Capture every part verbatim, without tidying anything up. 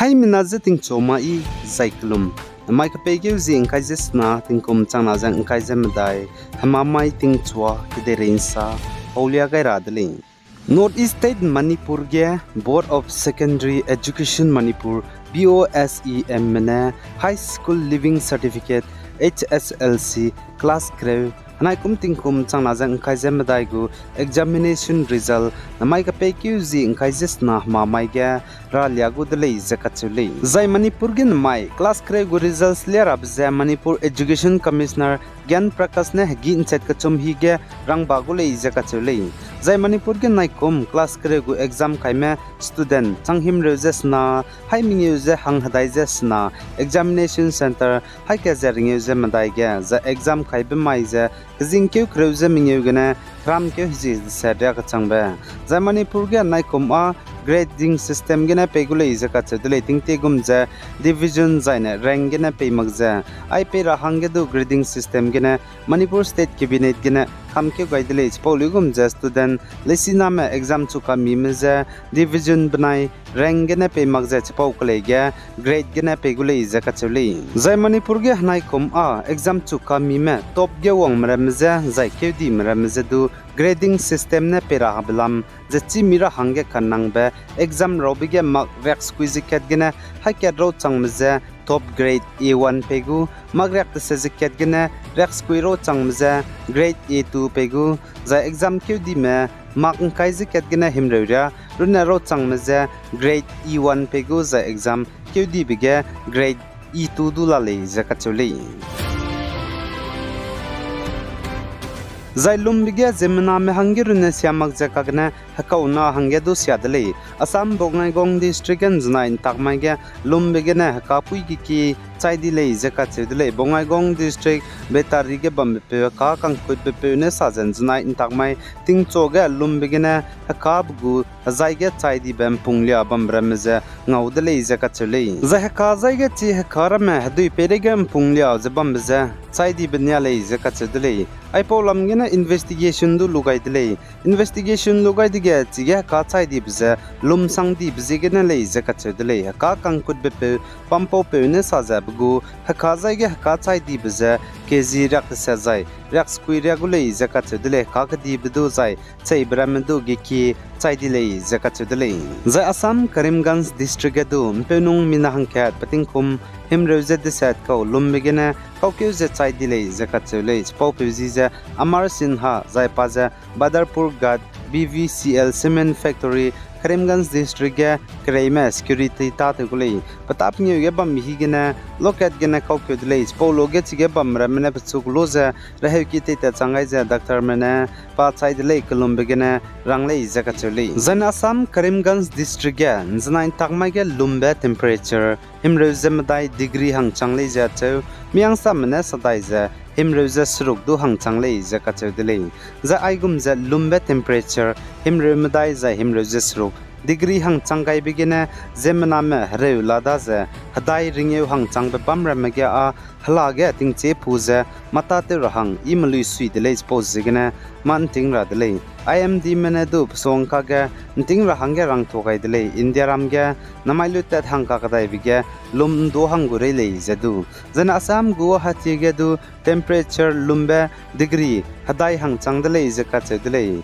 Haimena je tingchu ma i zai kelum. Namai kepeikeu zie ngkai ze sena tingkum changna ze ngkai ze medai, hemamai tingchua kedeirei nsa paulia gai ra de lei. North East State Manipur ge Board of Secondary Education Manipur, B O S E M me ne High School Leaving Certificate, H S L C, class kereu, henai kum tingkum changna ze ngkai ze medai gu examination result namai kepeikeu zie ngkai ze sena hemamai ge ralia gu de lei ze kacheu lei. Zai Manipur ge namai class kereu gu results lia rabe ze Manipur Education Commissioner Gyan Prakash ne hegî nchat kechum hi ge rangba gu lei ze kacheu lei. Zai Manipur ge naikum class kereu gu exam kaime student chang himreu ze sena, hai mengeu ze hang hedai ze sena, examination centre hai ka ze rengeu ze medai ge, zai exam kaibe mai ze kezingkeu kereu ze mengeu gene, heramkeu hezie deset ria kechangbe. Zai Manipur ge naikum â grading system gene pei gu lei ze kacheu de lei, tingtie gum ze division zaine rank gene pei mak ze. Ai pei ra hangge du grading system gene Manipur State Cabinet gene kamkeu gai de lei, chipau luigum ze student leisiname exam chu kamime je division benai rank gene pei mak ze chipau kelei ge grade gene pei gu lei ze kacheu lei. Zai Manipur ge henaikum â exam chu kamime top ge wangme ramme je zai keudime ramme je du grading system ne pei ra habe lam ze chîmi ra hangge kanangbe exam raube ge mark riaksekui ze kat gene hai kat rau changme je top grade A one pei gu, mark riak deset ze kat gene riaksekui rau changme je grade A two pei gu, zai exam keudime mark ngkai ze kat gene himreu ria, runne rau changme je grade E one pei gu, zai exam keudibe ge grade E two du la lei ze kacheu lei. Zai lumbe ge ziemmename hangge runne sia mak ze kagene hekauna hangge du sia de lei. Assam Bongaigaon District ge nzenai ntak mai ge lumbe gene heka puî geki chai di lei ze kacheu de lei. Bongaigaon District Betari ge bambepeu heka kangkutbepeu ne sa ze nzenai ntak mai tingchu ge lumbe gene heka be gu hezai ge chai dibe mpung lia bambe ramme ze ngau de lei ze kacheu lei. Zai heka zai ge chi heka ramme hedui peireige mpung lia ze bambe ze chai dibe nia lei ze kacheu de lei. Aipau lam gene investigation du lu gai de lei. Investigation lu gai dege chige heka chai dibe ze lumsang dibe ziegene lei ze kacheu de lei. Heka kangkutbepeu pampaupeu ne sa ze be gu heka zai ge heka chai dibe ze kg riak deset zai riaksekui riak gu lei ze kacheu de lei. Heka kedibe du zai cheibe ramme du geki chai di lei ze kacheu de lei. Zai Assam Karimganj District ge du mpeunung mina hangkat petingkum himreu ze deset kau lumbe gene kaukeu ze chai di lei ze kacheu lei. Chipaupeu zi ze Amar Sinha, zai pa ze Badarpur Ghat B V C L Cement Factory, Karimganj District ge kereime security tâtew gu lei. Petâ pengeu ge bambe hi gene lokat gene kaukeu de lei. Chipau lu ge chige bam ramme ne pechu kelu ze reheuki teitat chang gai ze doctorme ne pa chai de lei, kelumbe gene rang lei ze kacheu lei. Zaine Assam Karimganj District ge nzenai ntak mai ge lumbe temperature himreu ze medai degree hangchang lei ze acheu, mihangsame ne sa dai ze himreu ze seruk du hangchang lei ze kacheu de lei. Zai aigum ze lumbe temperature himreu medai zai himreu ze seruk degree hangchang gaibe gene ziemmename hereu la da ze hedai ringeu hangchangbe bam ramme ge â hela ge tingchie pu ze mâ tâtew ra hang i melui sui de lei chipau ziegene mâ ’nting ra de lei. I M Dme ne du pesuangkage ’nting ra hangge rangtuâ gai de lei, Indiaram ge namai lutat hangkakedaibe ge lum ’ndu hang gu rei lei ze du. Zaine Assam Guwahati ge du temperature lumbe degree hedai hangchang de lei ze kacheu de lei.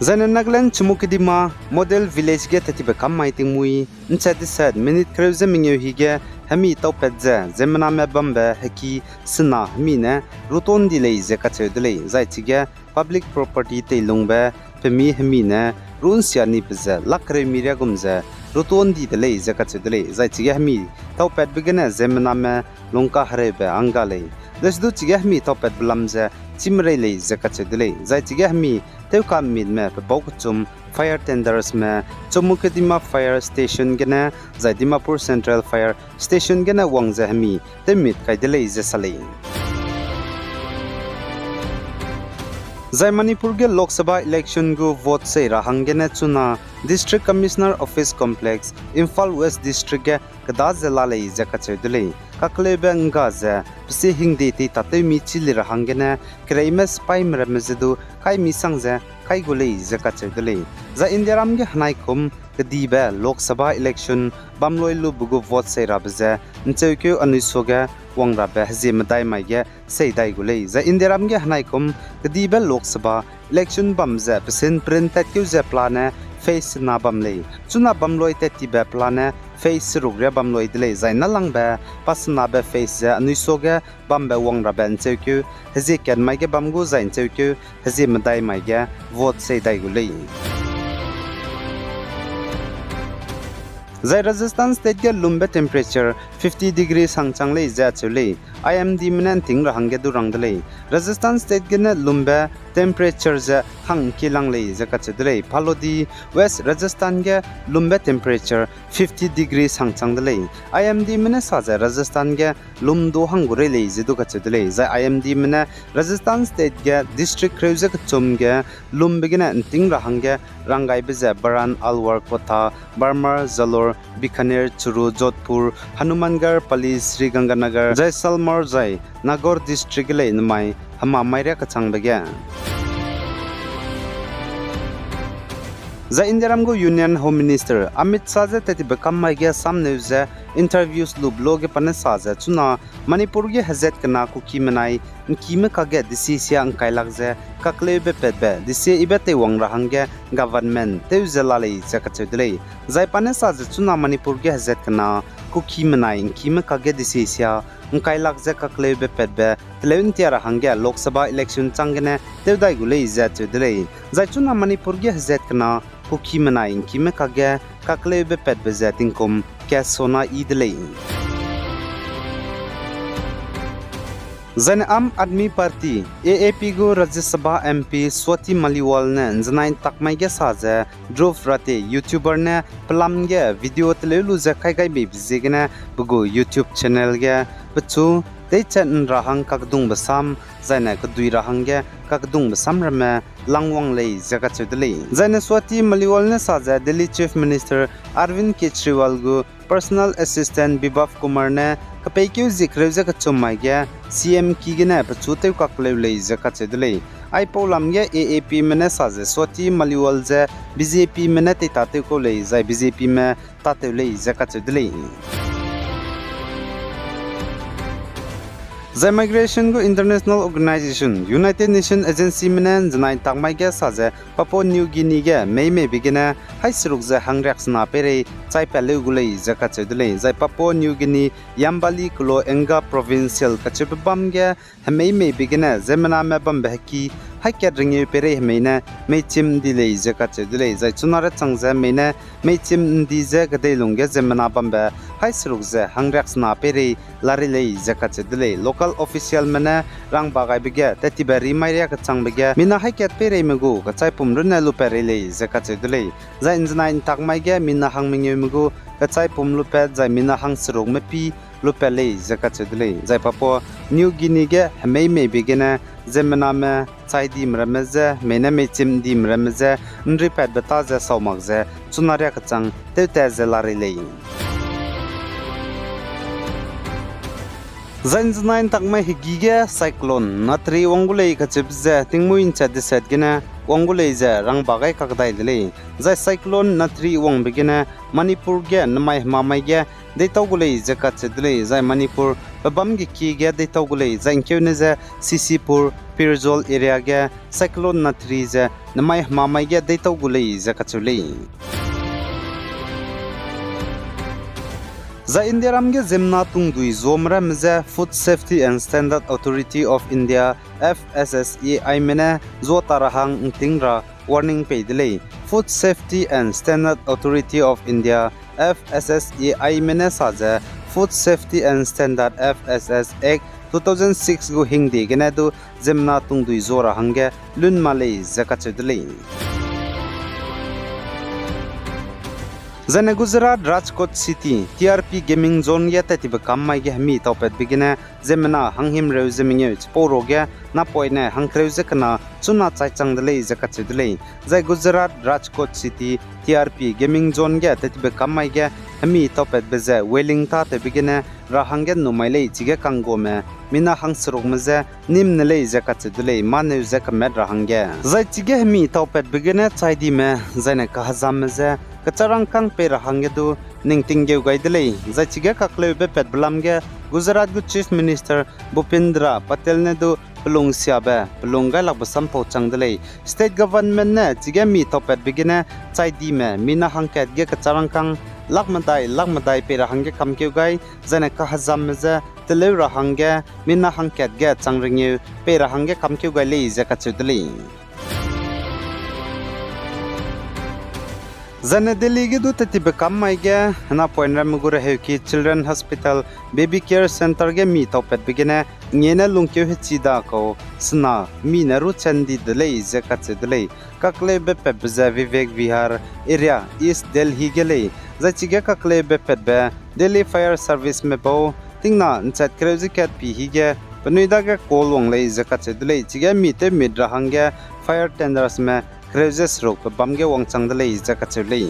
Zaine Nagaland Chumukedima Model Village ge tetibe kam mai tingmui ’nchat deset minute kereu ze mengeu hi ge hemi taupat ze ziemmename bambe heki sena hemi ne ruton di lei ze kacheu de lei. Zai chige public property teilungbe pemi hemi ne runsia nibe ze lak kereu mi riagum ze ruton di de lei ze kacheu de lei. Zai chige hemi taupatbe gene ziemmename lungkahereube angga lei. Lesedu chige hemi taupatbe lam ze chîmerei lei ze kacheu de lei. Zai chige hemi tewkamitme pebau kechum fire tendersme Chumukedima Fire Station gene zai Dimapur Central Fire Station gene wang ze hemi tewmit kai de lei ze sa lei. Zai Manipur ge Lok Sabha election gu vote sei ra hanggene chuna District Commissioner Office Complex, Imphal West District ge keda ze la lei ze kacheu de lei. Kakleube ngga ze pesi hingde tei tatew mi chi li ra hanggene kereime sipaime ramme ze du kai mi sang ze kai gu lei ze kacheu de lei. Zai Indiaram ge henaikum kedibe Lok Sabha election bam lui lube gu vote sei rabe ze ncheukeu anui suage wang rabe hezie medai mai ge sei dai gu lei. Zai Indiaram ge henaikum kedibe Lok Sabha election bam ze pesin perin tatkeu ze pelane phase sena bam lei. Chuna bam lui tat tibe pelane phase seruk ria bam lui de lei. Zai nâlangbe pasenabe phase ze anui suage bambe wang rabe ncheukeu hezie kat mai ge bam gu zai ncheukeu hezie medai mai ge vote sei dai gu lei. Zai Rajasthan State ge lumbe temperature fifty degree sangchang lei ze acheu lei. I M Dme ne nting ra hangge du rang de lei. Rajasthan State gene lumbe temperature ze hangki lang lei ze kacheu de lei. Phalodi West Rajasthan ge lumbe temperature fifty degree sangchang de lei. I M Dme ne sa ze Rajasthan ge lum du hang gu rei lei ze du kacheu de lei. Zai I M Dme ne Rajasthan State ge district kereu ze kechum ge lumbe gene nting ra hangge ranggaibe ze Baran, Alwar, Kotha, Barmer, Zalore, Bikaner, Churu, Jodhpur, Hanumangarh, Pali, Sri Ganganagar, Jaisalmer zai Nagaon district ge lei nemai hema mai riâ kechangbe ge. Zai Indiaram gu Union Home Minister Amit Shah ze tetibe kam mai ge samneu ze interviews lube lo ge pa ne sa ze chuna Manipur ge hezat kena Kuki menai ngkime kakge desisia ngkailak ze kakleube patbe desie ibe teiwang ra hangge government tew ze la lei ze kacheu de lei. Zai pa ne sa ze chuna Manipur ge hezat kena Kuki menai ngkime kakge desisia ngkailak ze kakleube patbe teleu ntia ra hangge Lok Sabha election chang gene tew dai gu lei ze acheu de lei. Zai chuna Manipur ge hezat kena Kuki menai ngkime kakge kakleube patbe ze tingkum kat sona yi de lei. Zaine Aam Aadmi Party, A A P gu Rajya Sabha M P Swati Maliwal ne nzenai ntak mai ge sa ze Dhruv Rathi YouTuber ne pelam ge video teleu lu ze kai gai beibe ziegene pe gu YouTube channel ge pechu teichat nra hang kakdungbe sam, zaine kedui ra hangge kakdungbe sam ramme langwang lei ze kacheu de lei. Zaine Swati Maliwal ne sa ze Delhi Chief Minister Arvind Kejriwal gu personal assistant Bibhav Kumar ne kepeikeu zie kereu ze kechum mai ge C M ki gene pechu tew kakleu lei ze kacheu de lei. Aipau lam ge A A P me ne sa ze Swati Maliwal ze B J P me ne teitatew kau lei zai B J P me tatew lei ze kacheu de lei. Zai migration gu international organization, United Nations Agency me ne nzenai ntak mai ge sa ze Papua New Guinea ge mei meibe gene hai seruk ze hangriaksena peirei chaipat leu gu lei ze kacheu de lei. Zai Papua New Guinea Yambali kulo Enga Provincial kacheube bam ge hemei meibe gene ziemmename bambe heki hai kat rengeu peirei hemei ne meichim ndi lei ze kacheu de lei. Zai chuna rechang ze hemei ne meichim ndi ze kedeilung ge ziemmena bambe hai seruk ze hangriaksena peirei larei lei ze kacheu de lei. Local official me ne rangba gaibe ge tetibe ri mai riâ kechangbe ge mina hai kat peireime gu kechaipum runne lupat rei lei ze kacheu de lei. Zai nzenai ntak mai ge mina hang mengeume gu kechaipum lupat zai mina hang serukme pi lupat lei ze kacheu de lei. Zai Papua New Guinea ge hemei meibe gene ziemmename chai dime ramme je, hemei ne meichim dime ramme je, nripatbe ta ze sau mak ze chuna riâ kechang tewtat ze larei lei. Zai nzenai ntak mai hegi ge cyclone Natri wang gu lei kacheube ze tingmuî nchat deset gene wang gu lei ze rangba gai kakdai de lei. Zai cyclone Natri wangbe gene Manipur ge nemai hemamai ge deitau gu lei ze kacheu de lei. Zai Manipur pebâm ge kie ge deitau gu lei. Zai ngkeune ze C C Pur, Pherzawl area ge cyclone Natri ze nemai hemamai ge deitau gu lei ze kacheu lei. Zai Indiaram ge ziemmena tungdui zuame ramme je Food Safety and Standard Authority of India, F S S A I me ne zuata ra hang nting ra warning pei de lei. Food Safety and Standard Authority of India, F S S A I me ne sa ze Food Safety and Standard, F S S Act two thousand six gu hingde gene du ziemmena tungdui zua ra hangge lun ma lei ze kacheu de lei. Zaine Gujarat Rajkot City T R P Gaming Zone ge tetibe kam mai ge hemi taupatbe gene ziemmena hanghimreu ze mengeu chipau ruage napoine hangkereu ze kena chuna chaichang de lei ze kacheu de lei. Zai Gujarat Rajkot City T R P Gaming Zone ge tetibe kam mai ge hemi taupatbe ze weling tâtewbe gene ra hangge nnum mai lei, chige kangguame mina hangserukme je nîm ne lei ze kacheu de lei, mâneu ze kemat ra hangge. Zai chige hemi taupatbe gene chaidime, zaine kahezamme je kecharangkâng pei ra hangge du ning tinggeu gai de lei. Zai chige kakleube patbe lam ge Gujarat gu Chief Minister Bhupendra Patel ne du pelungsiabe pelung gailakbe sam pau chang de lei. State government ne chige mi taupatbe gene chaidime mina hangkat ge kecharangkâng lak medai lak medai pei ra hangge kamkeu gai, zaine kahezamme je teleu ra hangge mina hangkat ge chang rengeu pei ra hangge kamkeu gai lei ze kacheu de lei. Zaine Delhi ge du tetibe kam mai ge, henapoine ramme gu reheuki Children Hospital, Baby Care Centre ge mi taupatbe gene ngiene lungkeu hechi da kau sena mi ne ruchen di de lei ze kacheu de lei. Kakleube patbe ze Vivek Vihar area, East Delhi ge lei. Zai chige kakleube patbe Delhi Fire Serviceme bau tingna nchat kereu ze kat pi hige penui dage call wang lei ze kacheu de lei. Chige mi tewmit ra hangge fire tendersme kereu ze serukbe bam ge wangchang de lei ze kacheu lei.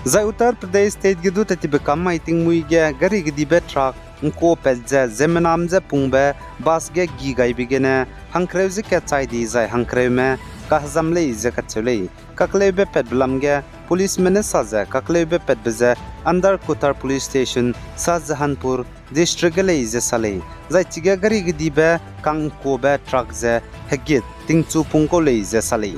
Zai Uttar Pradesh state ge du tetibe kam mai tingmui ge gari gedibe truck ngkuapat ze ziemmename je pungbe bus ge gi gaibe gene hangkereu ze kat chai di zai hangkereume kahezam lei ze kacheu lei. Kakleube patbe lam ge policeme ne sa ze kakleube patbe ze under Kuthar Police Station, Shahjahanpur District ge lei ze sa lei. Zai chige gari gedibe kang ngkuabe truck ze hegit tingchu pung kau lei ze sa lei.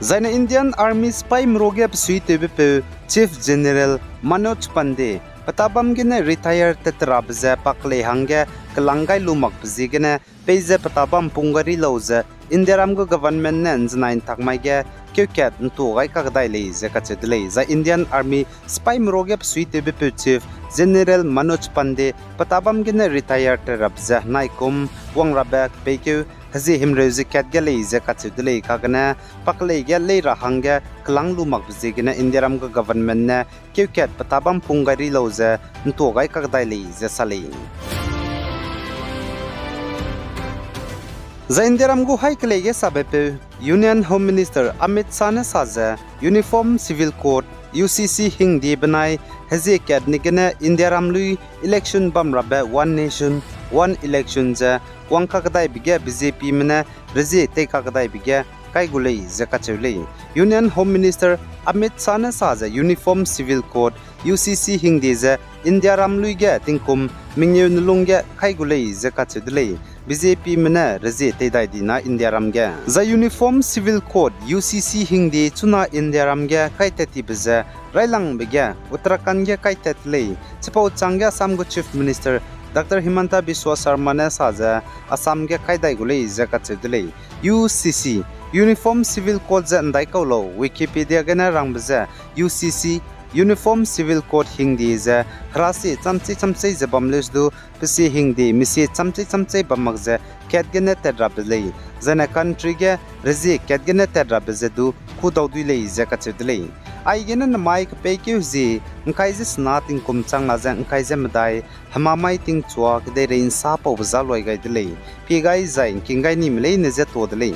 Zaine Indian Army sipaîme ruage besuitewbepeu Chief General Manoj Pande, petabam gene retire tat rabe ze paklei hangge kelang gai lu makbe ziegene peize petabam pung gai ri lau ze Indiaram gu government ne nzenai ntak mai ge keukat ntua gai kakdai lei ze kacheu de lei. Zai Indian Army sipaîme ruage besuitewbepeu Chief General Manoj Pande petabam gene retire tat rabe ze henaikum wang rabe kepeikeu hezie himreu ze kat ge lei ze kacheu de lei. Kagene paklei ge lei ra hangge kelang lu makbe ziegene Indiaram gu government ne keukat petabam pung gai ri lau ze ntua gai kakdai lei ze sa lei. Zai Indiaram gu haî kelei ge sabepeu Union Home Minister Amit Shah ne sa ze Uniform Civil Code, U C C hingde benai hezie kat ne gene Indiaram lui election bam rabe One Nation, One Election ze wang kakdaibe ge B J Pme ne rezie tei kakdaibe ge kai gu lei ze kacheu lei. Union Home Minister Amit Shah ne sa ze Uniform Civil Code, U C C hingde ze Indiaram lui ge tingkum mengeu ne lung ge kai gu lei ze kacheu de lei. B J Pme ne rezie tei dai di na Indiaram ge. Zai Uniform Civil Code, U C C hingde chuna Indiaram ge kaitat tibe ze railangbe ge Uttarakhand ge kaitat lei. Chipau chângge Assam gu Chief Minister Doctor Himanta Biswa Sarma ne sa ze Assam ge kai dai gu lei ze kacheu de lei. U C C, Uniform Civil Code ze ndaikau lau, Wikipedia gene rangbe ze U C C, Uniform Civil Code hingde ze herasie chamchei chamchei ze bam leu se du, pesie hingde mesie chamchei chamchei bam mak ze kat gene tat rabe lei. Zaine country ge rezie kat gene tat rabe ze du kûdau dui lei ze kacheu de lei. Aigene nemai kepeikeu zie, ngkai ze sena tingkum chang la ze ngkai ze medai, hemamai tingchua kedeirei nsa paube za luai gai de lei. Pie gai zai ngking gai nime leine ze tuâ de lei.